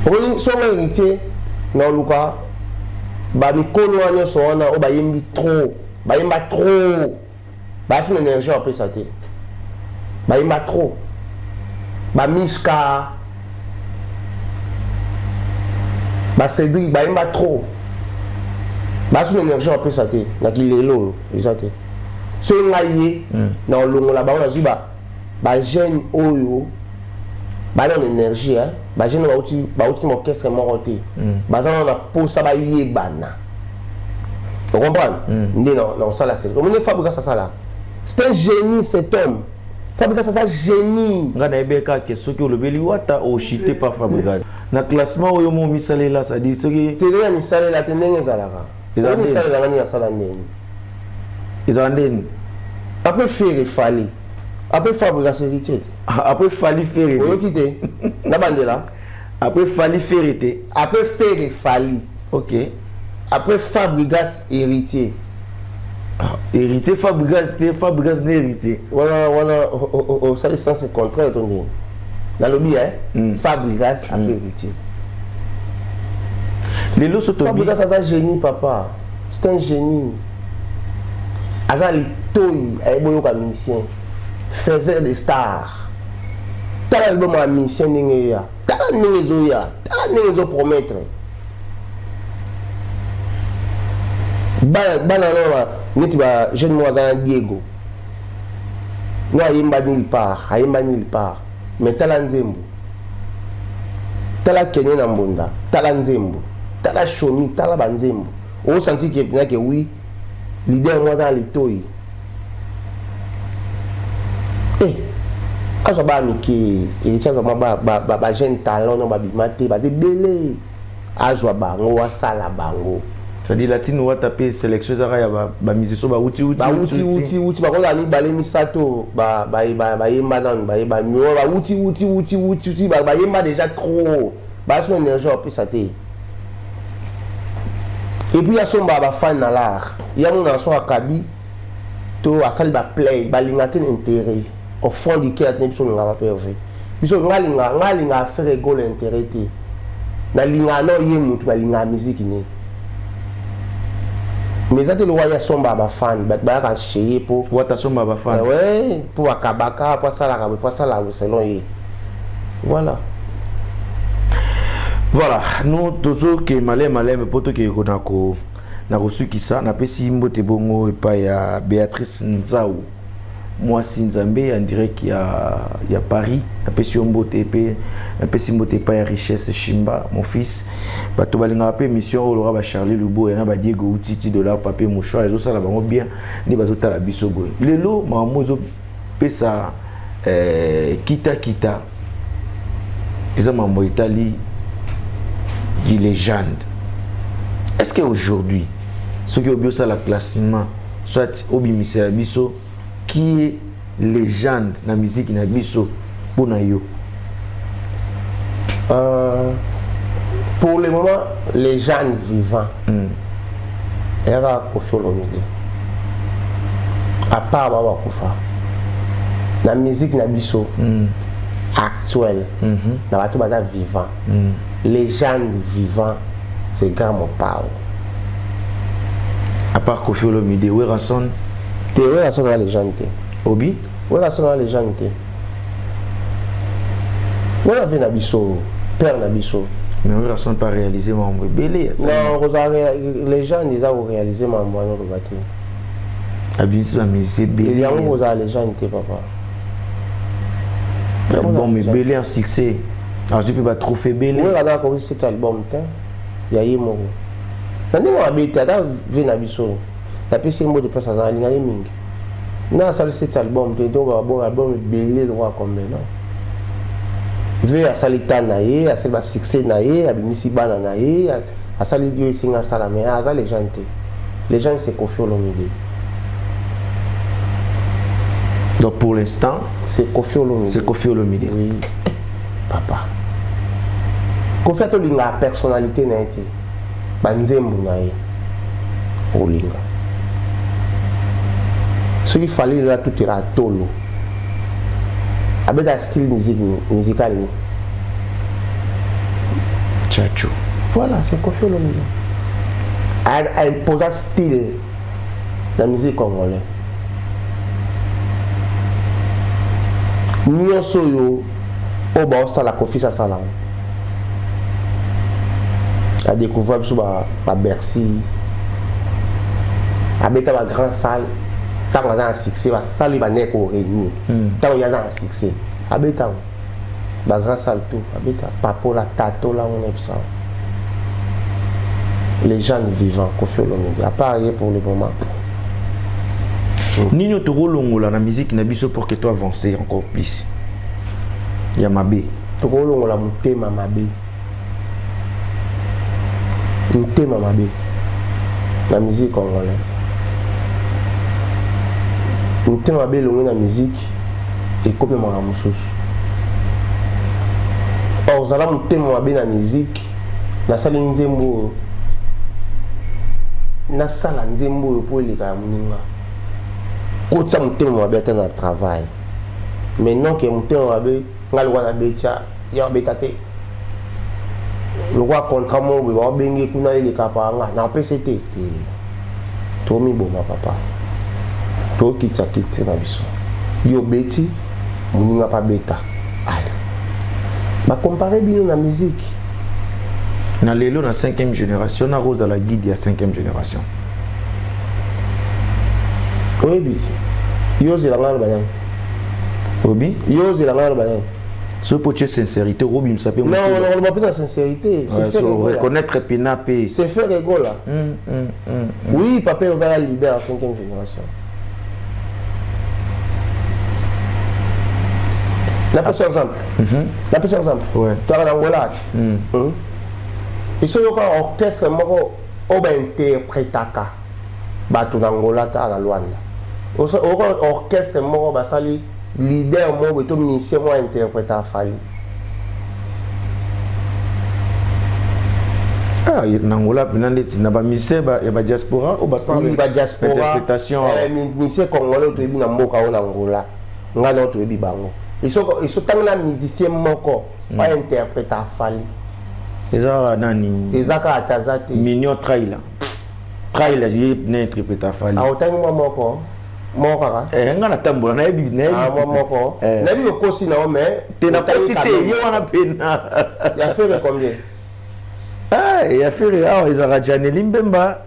Omoni, songa Héritier na oluka bamikolo wana nyonso wana oyo bayembi trop, bayemba trop, bayasi na énergie bapesa te, bayemba trop. Bamishka, bacédrik bayemba trop, basi na énergie bapesa te na kilelo oyo eza te. Soki ngai ye na olongola bango, nazwi bajeune oyo bana na énergie, bajeune oyo bauti na orchestre moko te, baza nano na posa bayebana, ocomprendre nde na kosala sélection. Omoni Fabregas asala, c'est un génie, cet homme Fabregas aza génie. Ngai nayebi kaka soki olobeli Wata, ochite par Fabregas na classement oyo mo misalela, c'est-à-dire soki te, ndenge ya misalela te, ndenge ezalaka. Misalela nga nini, asala ndeni? Ezala ndeni? Après Ferre, Fally, après Fabregas, Héritier. Après Fally, Ferre. Oyoki te na bandela. Après Fally, Ferre te? Après Ferre, Fally. Ok. Après Fabregas, Héritier. Ah, Héritier, Fabregas te, Fabregas nde Héritier. Wana wana osali sens contraire to ndeni? Nalobi Fabregas après Héritier. Lelo so tobi Fabregas aza génie, papa, c'est un génie. Aza litoi, ayebi oyoka musicien, faiseur de star. Tala album ya musicien ndenge eya, tala ndenge ezoya, tala ndenge ezopromettre bana bana no neti ba jeune moko aza na Diego no, ayemba nulle part, ayemba nulle part, mais tala nzembo, tala Kenye na mbunda, tala nzembo, tala Shomi, tala banzembo, osanti ke mpenza ke oui, leader moko aza na litoi. Eh, azwa bana mike, Héritier azwa mwa bajeune talent no babima te, baza ebele, azwa bango, asala bango. C'est-à-dire latine Wata mpe sélection ezaka ya bamusicien bauti. Bauti uti uti, bakozala mibale, misato, bayemba nanu, bayeba mio, bauti uti uti uti uti, bayemba déjà trop, basi énergie bapesa te. Et puis asomba bafan na l'art ya mona so akabi to asali baplay, balinga te na intérêt au fond du cœur te. Biso olingaka baperve biso, nga alinga, nga alinga affaire egole intérêt te, nalingaka na ye mutu balingaka musique ne, mais eza te lokwa ye asomba bafan, bato bayaka chez ye mpo Wata asomba bafan? Ouais, mpo bakabaka, mpo asalaka boye, mpo asalaka boye selon ye, voilà. Voilà, nous tozoke maleme maleme mpo tokeke na kosukisa. Napesi mbote bongo epai ya Béatrice Nzau, mwasi Nzambe en direct ya Paris, napesi yo mbote. Mpe napesi mbote epai ya Richesse Shimba, mon fils. Bato balingaka mpe émission oyo loka bacharlie Luboya na badiego utiti dollar papier mouchoir, ezosala bango bien nde bazotala biso boye. Lelo makambo ezopesa kitakita eza makambo etali légende. Est-ce que aujourd'hui soki obi osala classement, soit obimisela biso qui est légende na musique na biso mpona yo? Pour le moment, légende vivant eyaka Koffi Olomide. À part ba bakufa na musique na biso actuelle, na bato baza vivant, légende vivant, c'est Grand Mopao. À part Koffi Olomide, Werrason? Te, Werrason aza légende te. Obi? Werrason aza légende te. Wana ve na biso, père na biso. Mais Werrason pas réalisé makambo ebele. Non, kozala légende eza koréaliser mambo wana oloba te. Abimisi bamusicien ebele. Yango kozala légende te, papa. Album ebele en succès, azwi mpe batrophée ebele. Oyo aza akoki cet album te ya ye moko na ndenge mabe te. Ata ve na biso, napesi ye mbote place aza, alingaki mingi na asali cet album te. Donc babon album ebele lokwa combien? Non, ve asali ta na ye, asali basuccès na ye, abimisi bana na ye, asali yo esenga asala, mais aza légende te. Légende, c'est Koffi Olomide. Donc pour l'instant, c'est Koffi Olomide. C'est Koffi Olomide. Oui, papa. Koffi atolingaka personnalité na ye te, banzembo na ye olinga. Soki Fally lelo atutela tolo, abeta style musique musical ni Tchatcho. Voilà, c'est Koffi Olomide a imposa style na musique congolais nyonso oyo. Oyo baosala, Koffi asala yango, adécouvrir biso baBercy, abeta bagrand salle. Ntango aza na succès, basali bandenge koréunir. Ntango ye aza na succès, abeta yango bagrand salle tout, abeta papola tatola ngo na biso. Légende vivant, Koffi Olomide, à part ye pour le moment. Nini oyo tokolongola na musique na biso pour que to avancer encore plus ya mabe? Tokolongola motema mabe, motema mabe na musique congolais. Motema mabe elongwe na musique, ekomi makambo mosusu. Or ozala motema mabe na musique, nasali nzembo oyo, nasala nzembo oyo mpo eleka ya moninga. Kotia motema mabe ata na travail, mais non ke motema mabe, ngai lokwa nabetia ya abeta te, lokwa contrat moko boye baobenge kuna eleka pa nga napesa te te. Tomiboma papa, tokitisa culture na biso. Yo obeti, moninga mpe abeta, ale bacomparer bino na musique. Na lelo na 5e génération, nakozala guide ya 5e génération. Oyebi, yo ozela ngai aloba nani? Obi. Yo ozela ngai aloba nani? Soki po tie sincérité, okobimisa mpe. Non, nakoloba mpe na sincérité. Reconnaître pena mpe. C'est Ferre Gola. Oui, papa Hervé leader en cinquième génération. Napesa exemple, napesa exemple. Toaka na Angola ati eso, yoka orchestre moko oyo bainterprétaka bato na Angola, ta na Lwanda, oyoka orchestre moko basali leader moko boye to musicien moko interpréta Afali. Ah, na Angola mpena ndeti na bamusicien ya badiaspora oyo basala badiaspora interprétation. Musicien congolais oyo toyebi na mboka oyo na Angola, ngai na oyo toyebi bango, eso ntango na musicien moko bainterpréta Afali. Eza kaka nani? Eza kaka te, aza te. Mignon Traila, Traila ye na interpréta Afali. Aotangi mwa moko moko kaka. Nga natambola, nayebi. Mwa moko nayebi, okosi na yo, mais te, nakosi te, ye wana mpena. Ya Ferre combien? Ya Ferre awa ezalaka Janeli Mbemba,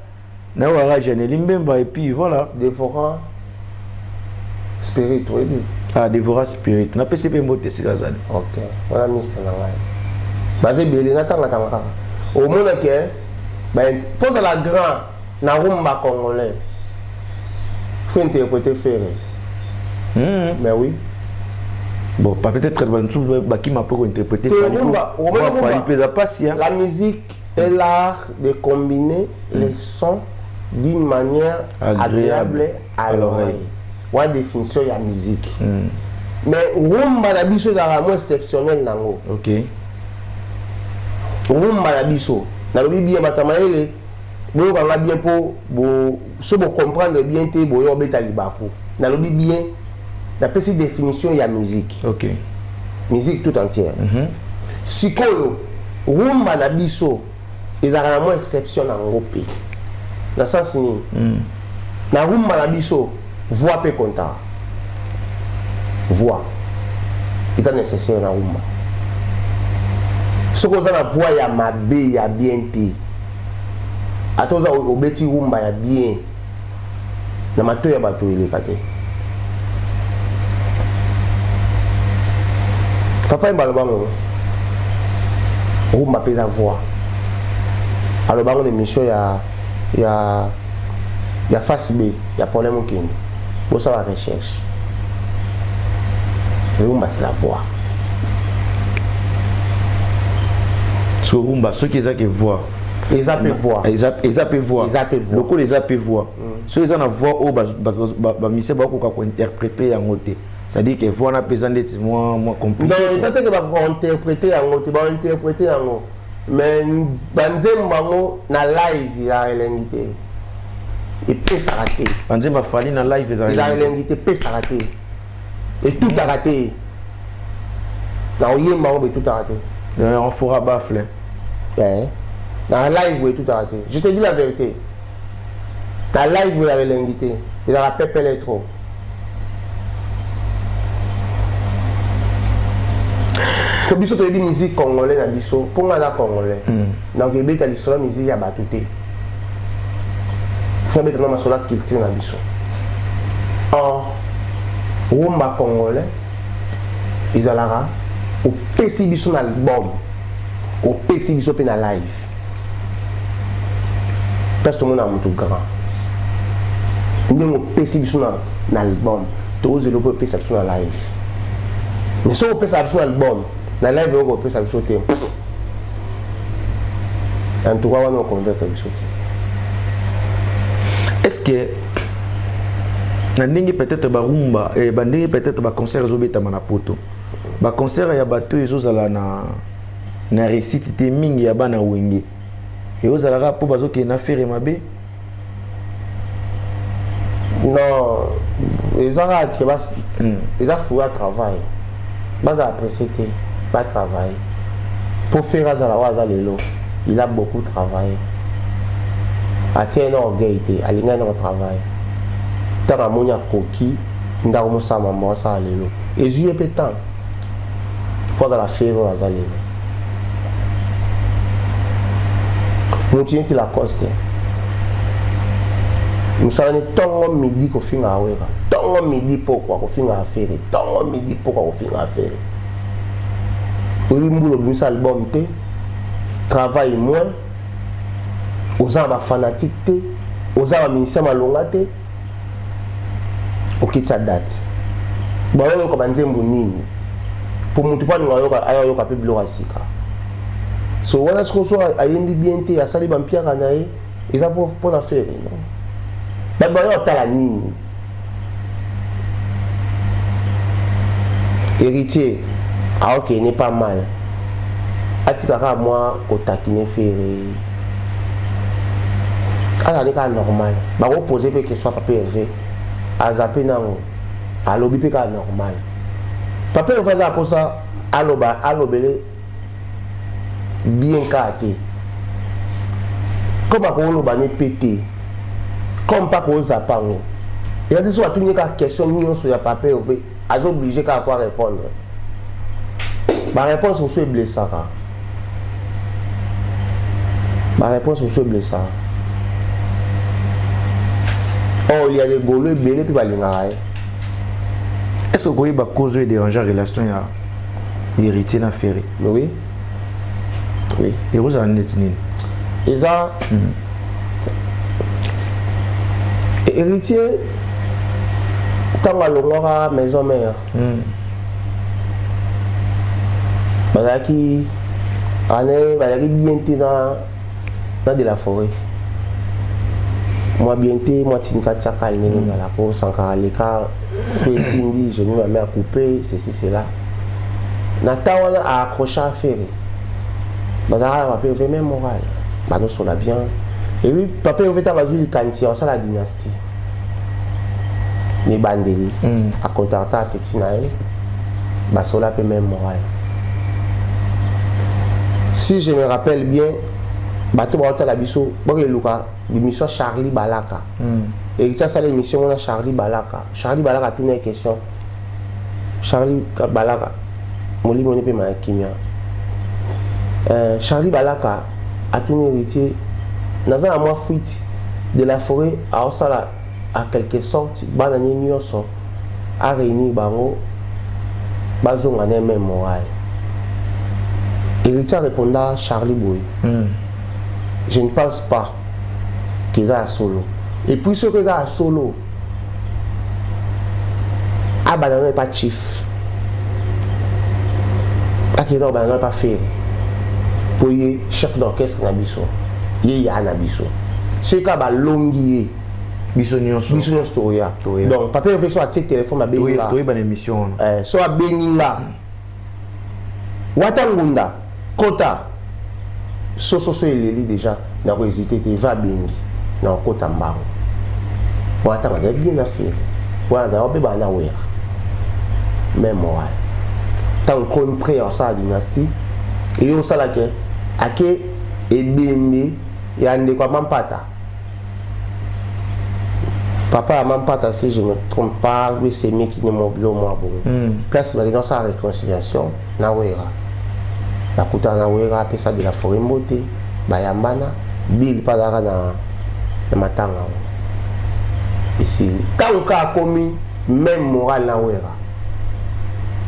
nayokaka Janeli Mbemba et puis voilà. Devora Spirit, oyebi? Ah, Devora Spirit, napesi mpe mbote esika azali. Ok, wana ministre na ngai, baza ebele, natangatanga kaka. Omonake mpo ozala grand na rumba congolais, faut interpréter Ferre. Mais oui. Bon, pas peut-être bantu bakima mpo kointerpréter Fali mpe eza pasi. La musique est l'art de combiner les sons d'une manière agréable à l'oreille. Wana définition ya musique. Mais rumba na biso ezalaka mo exceptionnel nango. Rumba na biso, nalobi bien, bato ya mayele boyokanga bien, mpo so bocomprendre bien te, boyo obeta libaku. Nalobi bien, napesi définition ya musique. Musique tout entière. Sikoyo rumba na biso ezalaka na mwa exception nango mpe na sens nini? Na rumba na biso, voix mpe comptaka, voix eza nécessaire na rumba. Soki oza na voix ya mabe, ya bien te, ata oza obeti rumba ya bien, na matoi ya bato eleka te. Papa Yemba alobango, rumba mpe eza voix. Alobango na émission ya Face B ya Problème Okende, bosala recherche. Rumba, c'est la voix. So rumba soki eza ke voix. Eza mpe voix. Eza mpe voix. Eza mpe voix. Lokola eza mpe voix, soki eza na voix oyo bamusicien bakoka kointerpréter yango te, c'est-à-dire que voix na mpe eza ndeti mwa compliqué. Non, eza teke bakointerpréter yango te, bainterpréter yango, mais banzembo yango na live ya elengi te, epesaka te. Banzembo afali na live eza elengi te, epesaka te, etutaka te na oyemba yango, betutaka te. On fera baffle. Na live etutaka te, je te dis la vérité, na live ya elengi te, ezalaka pepele trop. Biso toyebi musique congolais na biso, mpo nga aza congolais. Donc ebeta lisolo ya musique ya bato te, faut abeta na masolo ya culture na biso. Or rumba congolais ezalaka opesi biso na album, opesi biso mpe na live. Place tomona motu grand, ndenge opesi biso na album, tozela mpe opesa biso na live. Mais soki opesaka biso na album, na live oyo kopesa biso te, en tout cas wana oconvaincre biso te. Est ce que na ndenge peut-être barumba, bandenge peut-être baconcert ezobetama na Poto, baconcert ya bato ezozala na réussite te mingi ya bana Wenge, eozalaka mpo bazokende na Ferre mabe? Non, eza kaka ke eza fruit ya travail. Bazala pressé te, batravaille. Mpo Ferre azala oyo aza lelo, il a beaucoup travaillé. Atie na orgueil te, alingaki na kotravaille. Ntango amoni akoki, ndako mosala mambo asala lelo, ezwi ye mpe temps mpo azala Ferre oyo aza lelo. Motu neti Lacoste, mosala ni ntongo midi kofinga Awera, ntongo midi pokwa kofinga Ferre, ntongo midi pokwa kofinga Ferre. Oyebi mbula obimisa album te, travail moins, oza na bafanatique te, oza na baministère malonga te, okitisa date, bayoyoka banzembo nini po motu mpo alinga ayoka, ayoka mpe biloko ya sika. So wana sikoyo, so ayembi bien te, asali bampiaka na ye, eza mpo na Ferre? Non, bato bayo otala nini? Héritier aokende pas mal, atika kaka mwa kotakine Ferre, azali kaka normal. Bakopose mpe question, papa Herve aza mpe nango, alobi mpe kaka normal. Papa Herve aza mposa aloba, alobele bien kaka te, comme akoloba ne pe te, comme mpa kozapa yango eza te. So atuni kaka question nyonso ya papa Herve, aza obligé kaka po répondre. Baréponse mosusu eblessaka, baréponse mosusu eblessaka. Or il y a des golo ebele mpe balingaka ye. Est ce que okoyeba cause oyo edérange relation ya Héritier na Ferre? Oui. Ekozala neti nini? Eza Héritier, ntango alongwaka Maison Mère, bazalaki ane, bazalaki bien te na de la Forêt, mwa bien te, mwa tinika tiaka ndenge ezala po Sankara leka so esimbi, je mis ma main à couper, ceci cela. Na ntango wana aaccrocha affaire, bazalaka na papa Herve même moral, bazosola bien. Et puis papa Herve, ntango azwi likanisi ya kosala dynastie na ebandeli, akontacta apeti na ye, basola mpe même moral. Si je me rappelle bien, bato baotala biso, bokeluka émission Charlie Balaka. Héritier asala émission wana Charlie Balaka. Charlie Balaka atuna ye question. Charlie Balaka, molimo oni mpe maya kimia. Charlie Balaka atuni Héritier: naza na mwa fuite de la Forêt, aosala en quelque sorte bana nie nyonso, aréunir bango, bazonga na même moral. Héritier réponda Charlie boye: Je ne pense pas qu'eza ya solo. Et puis soki eza ya solo, abanda no epa chief, akende obanda no epa Ferre, mpo ye chef d'orchestre na biso, ye ya na biso. Soki kaka balongi ye, biso nyonso. Biso nyonso toya. Toya. Donc papa Herve so atie telefone, abengi nga. Toyeba na émission wana. So abengi nga, wata ngunda kota soso, so eleli déjà, nakohésite te. Va abengi, nakokota mbango. Wana ntango azali bien na Ferre, wana azala mpe bana Wera même moral. Ntango komi prêt ya kosala dynastie, eye osalake ake ebembe ya ndeko ya Mampata, papa ya Mampata, si je me trompe pas, esemeki ne mobilo mwa bongo. Place bakende kosala réconciliation na Wera. Bakutana na Wera, apesa de la Forêt mbote, bayambana. Bill mpe azalaka na matanga yango. Esili ntango ka akomi même moral na Wera,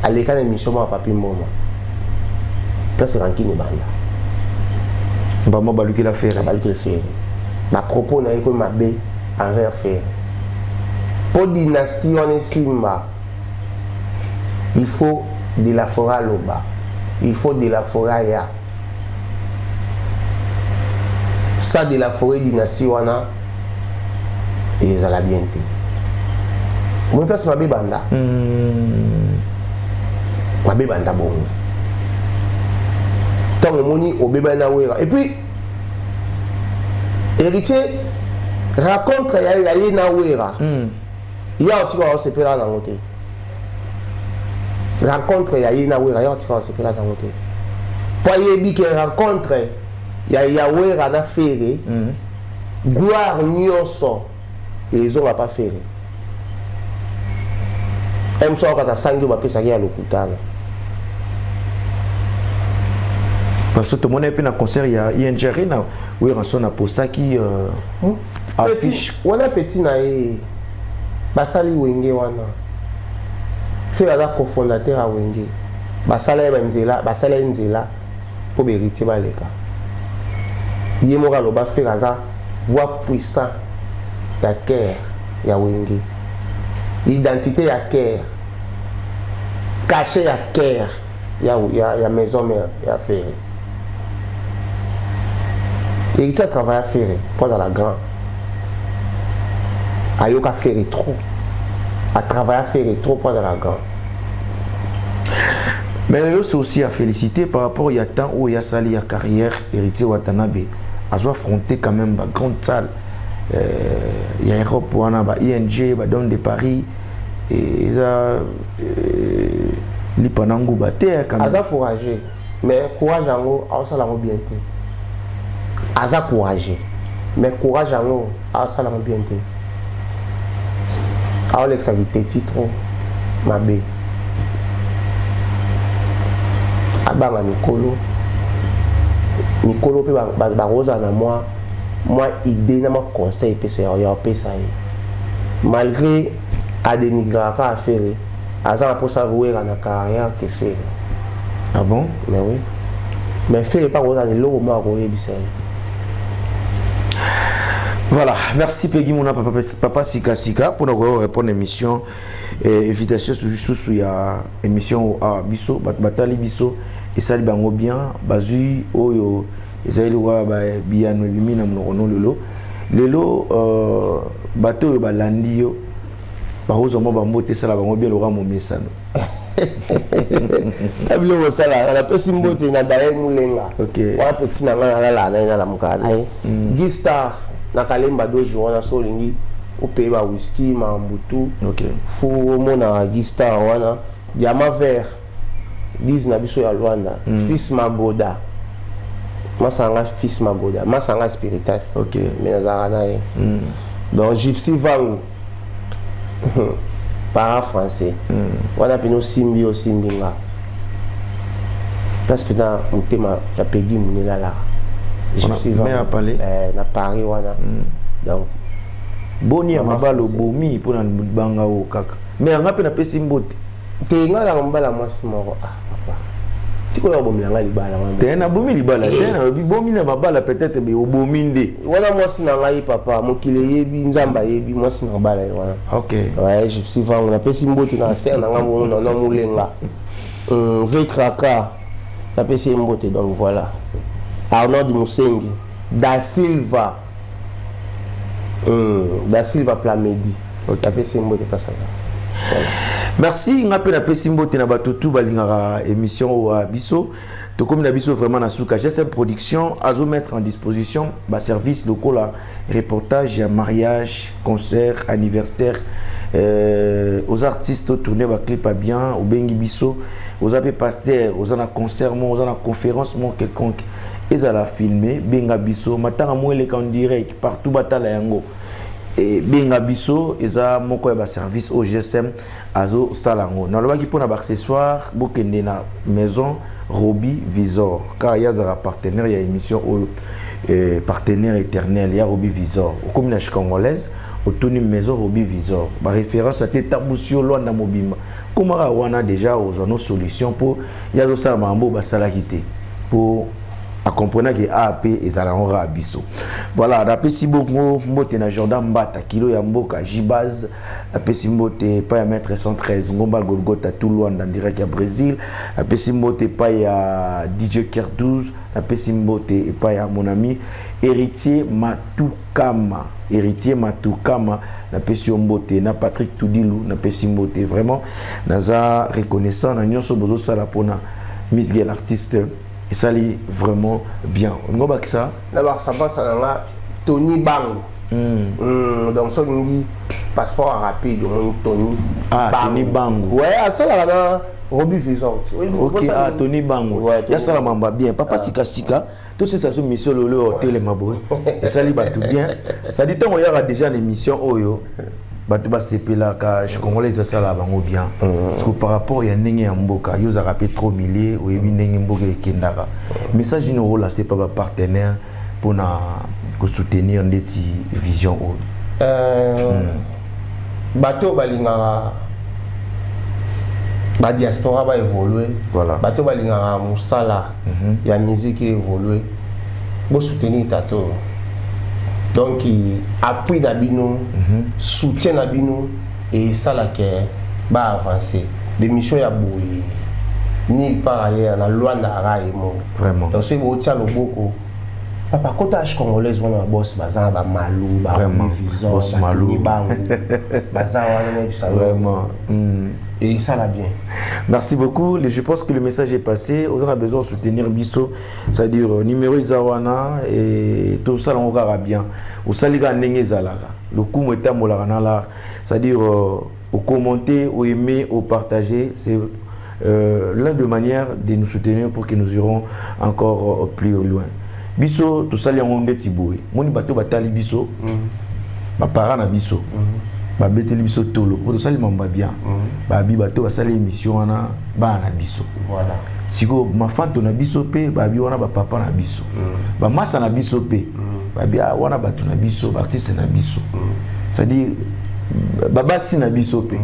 aleka na émission moko ya Papi Mboma, place rancune ebanda. Mbama balukela Ferre. Balukela Ferre, bapropos na ye komi mabe envers Ferre. Mpo dynastie wana esimba, il faut de la Forêt aloba, il faut de la Forêt aya. Sans de la Forêt, dynastie wana ezala bien te. Omoi place mabe banda, mabe banda bongo. Ntango omoni obebani na Wera et puis Héritier, rencontre ya ye na Wera, ya otika osepela nango te. Rencontre ya ye na Wera, ya otika osepela nango te, po ayebi ke rencontre ya Wera na Ferre, gloire nyonso ezonga pa Ferre. Moso akata sangi oyo bapesaki ya lokutana. Parce que tomoni mpe na concert ya ING Arena, Werrason apostaki affiche. Wana petit na ye basali Wenge wana. Ferre aza cofondateur ya Wenge. Basala ye banzela, basala ye nzela mpo baHéritier baleka. Ye moko aloba, Ferre aza voix puissant ya cœur ya Wenge, identité ya cœur, cachet ya cœur ya maison mère ya Ferre. Héritier atravailla Ferre mpo azala grand. Ayoka Ferre trop, atravailla Ferre trop mpo azala grand. Mais lelo, c'est aussi à féliciter par rapport ya temps oyo asali ya carrière. Héritier Watanabe azo affronter quand même ba grande salle ya Europe wana, ba ING, ba Dôme de Paris, eza lipa na nguba te quand même. Aza courageux, mais courage yango aosala yango bien te. Aza courageux, mais courage yango aosala yango bien te. Aolekisaki teti trop mabe. Abanga mikolo, mikolo mpe bakozala na mwa idée na mwa conseil epesa ya opesa ye. Malgré adénigraka affaire, aza na mposa Wera na carrière ke Ferre. Ah bon? Mais oui, mais Ferre mpa kozala na eloko moko akoyebisa ye. Voilà, merci Peggy Mona, papa, papa Sika Sika, pour nous répondre à l'émission. Invitation sous ya émission a biso, batali biso, esali bango bien, bazui oyo ezali lokola ba biyano ebimi na monoko no lelo. Lelo bato oyo balandi yo bakozwa mwa bambote, esala bango bien lokola momesano. Ta biloko osalaka. Napesi mbote na Daniel Mulenga. Wana petit na ngai, nalalaka na ye, nalamukaka na ye. Gistar na Kalemba Dojo wana, so olingi opeye ba whisky, mambutu, fu omona Gistar wana. Diamant vert dise na biso ya Lwanda, Fils Magoda, masanga Fils Magoda, masanga Spiritas. Mais nazalaka na ye. Donc Gypsy Vangu, para français wana mpena osimbi, osimbi nga place mpena motema ya Pegi monelalaka. Gypsy Wana, maire Vangu. ya Palais. Na Paris wana donc. Boni ya Mama mabala français. Obomi mpona banga oyo kaka, mais yanga mpe napesi mbote. Te, ngai nanga mobala mwasi moko. Ah papa, tikoya obomela ngai libala wana. Te, nabomi libala te, nalobi bomi na mabala, peut-être be obomi nde. Wana mwasi na ngai papa, mokili eyebi, Nzambe ayebi, mwasi na mobala ye wana. Ouais, Gypsy Vangu, napesi mbote na ser na ngai mono nono Mulenga, Vetraka, napesi ye mbote. Donc voilà, Arnold Musengi Da Silva, Da Silva Plamedi, napesi ye mbote place aza. Voilà. Merci. Nga mpe napesi mbote na bato tu balingaka émission oyo ya biso. Tokomi na biso vraiment na suka. GSM Production azomettre en disposition baservice lokola reportage ya mariage, concert, anniversaire, aux artistes tourner baclip ya bien, obengi biso. Oza mpe pasteur, oza na concert mo, oza na conférence mo quelconque, ezala filmé, benga biso. Matanga mo eleka en direct partout, batala yango. Ebenga biso, eza moko ya baservice oyo GSM azosala yango. Nalobaki mpona baaccessoire, bokende na maison Robi Visor, car ye azalaka partenaire ya émission oyo, partenaire éternel ya Robi Visor. Okomi na Congolaise, otuni maison Robi Visor, baréférence ate etambusi yo Lwanda mobimba, komaka wana déjà ozwa no solution, mpo ye azosala makambo oyo basalaki te, mpo akomprenaki AP ezala yango kaka biso. Voilà, napesi bongo mbote na Jordan Mbata, kilo ya mboka Jibaz. Napesi mbote epai ya maître 113 Ngomba Golgota, tout Lwanda, direct ya Brésil. Napesi mbote epai ya DJ Ker 12. Napesi mbote epai ya mon ami Héritier Matukama, Héritier Matukama, napesi yo mbote. Na Patrick Tudilu napesi mbote. Vraiment naza reconnaissant na nyonso bozosala mpona Miss Gel artiste, esali vraiment bien. Olingo bakisa? Na bakisa mpasa na nga Tony Bango. Donc soki olingi passeport rapide, omoni Tony. Ah, Tony Bango. Ouais, asalaka na Robi Visor. Ok, ah, Tony Bango yasala mambo bien, papa. Sikasika tosesa so mission lolo otelema boye, esali bato bien. Sadi ntango oyaka déjà na émission oyo, bato basepelaka. Congolais ezasala bango bien, parce que par rapport ya ndenge ya mboka, yo ozalaka mpe trop milie, oyebi ndenge mboka ekendaka. Message nini okolase pa bapartenaire mpona kosoutenir ndeti vision oyo? Bato oyo balingaka badiaspora baévolue, bato oyo balingaka mosala ya musique évolue, bosoutenir tato. Donc appui na bino, soutien na bino esalaka baavance. Bémission ya boye nulle part ailleurs na Lwanda, aka ye moko. Donc soki botia loboko, papa, kota H Congolaise wana, babos baza na bamalu. Boss Malu. Bango baza wana, nayebisa yo. Vraiment. Et ça la bien. Merci beaucoup. Je pense que le message est passé. On a besoin de soutenir biso. C'est-à-dire, numéro eza wana et tout ça, on verra bien. Osalika ndenge ezalaka. Lokumu etambolaka na l'art. C'est-à-dire, au commenter, au aimer, au partager, c'est l'un des manières de nous soutenir pour que nous irons encore plus loin. Biso, tosali yango ndeti boye. Moni bato batali biso, baparent na biso babeteli biso tolo po tosali mambo ya bien. Babi bato basali émission wana, bana na biso. Sikoyo mafanto na biso mpe babi wana, bapapa na biso, bamasa na biso mpe babi, ah, wana bato na biso, baartiste na biso. C'est-à-dire babasi na biso mpe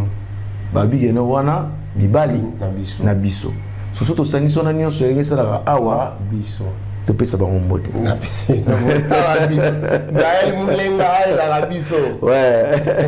babi kene wana mibali na biso. Na biso soso tosangisi wana nyonso ndenge esalaka awa. Biso. Topesa bango mbote. Na biso, na biso, Gaël Mulenga ezalaka biso. Ouais.